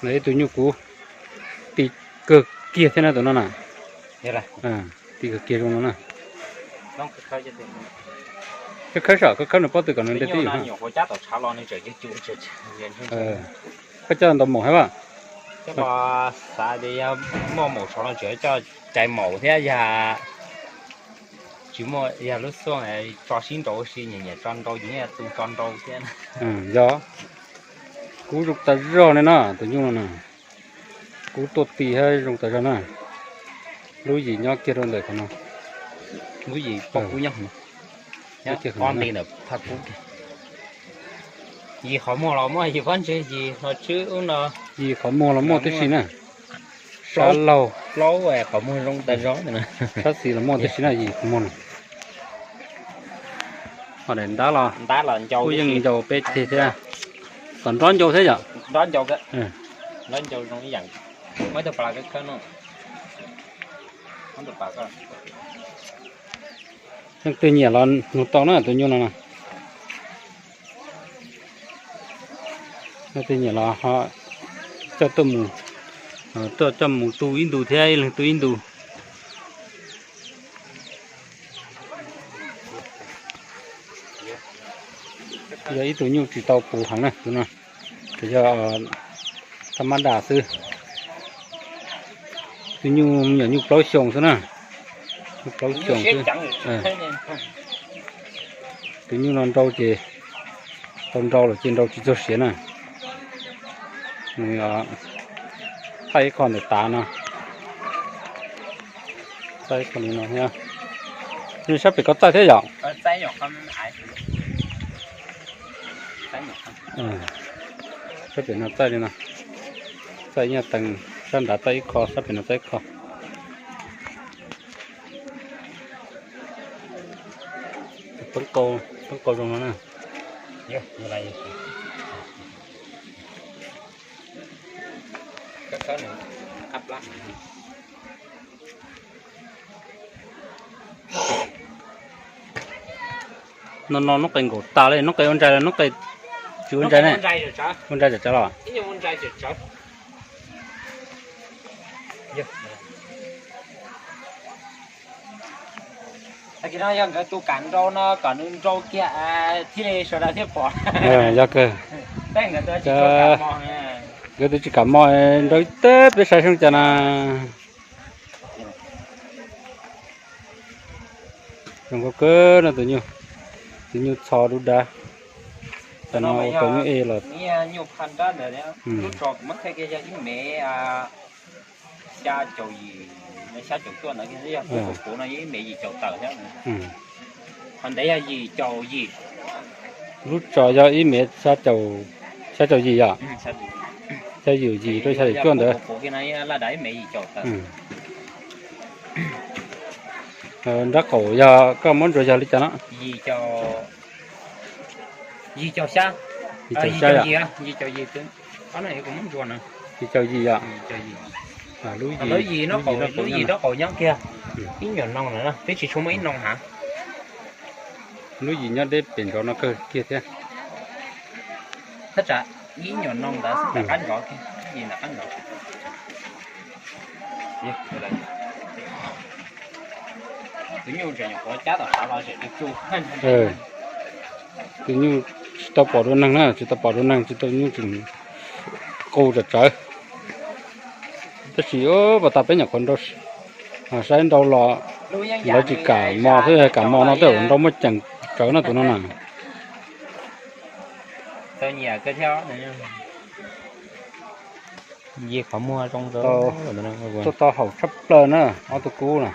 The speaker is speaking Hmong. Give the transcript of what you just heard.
Ib tug nyuj kuv ti kawg kiag thiab na tus no na. Ti kawg kiag zoo no na. Khawb khawb saib, khawb khawb nws pob tw kom nws nte twb ywm. Koj coj ntau maum thiab as? Xav tias yog muaj maum saud no tseem coj cai maum thiab, yog tsis muaj, yog lub xuaj tso sib nraus ua si, nyiam nyiam tso nrau ces yeej tu tso nrau thiab. Yog, kub zoo tas zog li na tus nyuj no na. Kub tuaj ti thiab zoo tas zog na. Lub yim nyob kiag rau ntawm qhov no. Lub yim poj kub nyob, nyob ob nti ntawm phaj kub. Yim qhov muag los muaj, yim pob ntseg yim los tswb ub no. Yim qhov muag los muaj tib si na. Sab laug plaub qhov muag zoo tas zog. Sab xis los muaj tib si na, yim qhov muag no. Ho daim ntab los, ntab los ncau, kuj yeej ncau peb ceg thiab. Kom nrob ncau thiab yom? Nrob ncau, nrob ncau zoo ib yam. Muab tus pas khawb no. Leej twg nyiam los nug tau na tus nyuj no na. Leej twg nyiam los ho coj tuaj mus, tuaj coj mus tu ib ntu thiab ib leeg tu ib ntu. Yog ib tug nyuj tsis tau puv heev na tus no, ces yog thaj mab dam xwb. Tus nyuj me nyuam nyuj plaub xyoos xwb na, nyuj plaub xyoos xwb. Tus nyuj no nrau ces tau nrau lawm ces nrau tsis txog siav na. Nws thaij ib qho ntawm tav no, thaij ib qho li no thiab. Sab pem ko txaij thiab yom? Sab pem no txaij li no, txaij nyaj tees, sab nrad txaij ib qho, sab pem no txaij ib qho. Poob qau zoo no na. No no noob qes nkaum tas li, noob qes ua ntsais los noob qes tsis ua ntsais ne? Ua ntsais tsawv tsawv los? Tag kis no yog nkawd tus kam nrau no kom nws nrau kiag thiaj li sawv daws thiaj pom. Yog kawg. Nkawd twb tsis kam mos, nrau teb peb saib seb cas na. Zoo nkauj kawg no tus nyuj, tus nyuj txho dub dab. Tam no ua tau nyuj ej los. Qhov ntev yog yim caum tawm thiab. Lub tso yog ib mev xya caum yim yom? Xya yim yim rau xya yim cuaj ntawd. Nrab qaum yog koj muab ntsuas yog li cas no? Yim caum xya, yim caum xya yom? Yim caum yim yom? Lub yim, lub yim nrab qaum nyob kiag ib nyuam no lawm, twb tsis tshua muaj ib no hav. Lub yim nyob deb pem nrov no kawg kiag thiab. Thaj tsam ib nyuam no ntawd xwb, nram qab nrov kiag, yim nram qab nrov. Tus nyuj tseem nyuam qhuav cab tom qab los tseem tsu tsu. Tus nyuj tsis tau pom dua neeg na, tsis tau pom dua neeg, tsis tau, nyuj tseem qus tsawv tsawv. Tab sis pas tas peb nyuam qhuav nrau, saib nrau los lawv tsis kam mos thiab, kam mos no tej zaum nrau muaj ceem tsawv no tus no na. Tuaj tau haum tshaj plaws na ob tug kub na.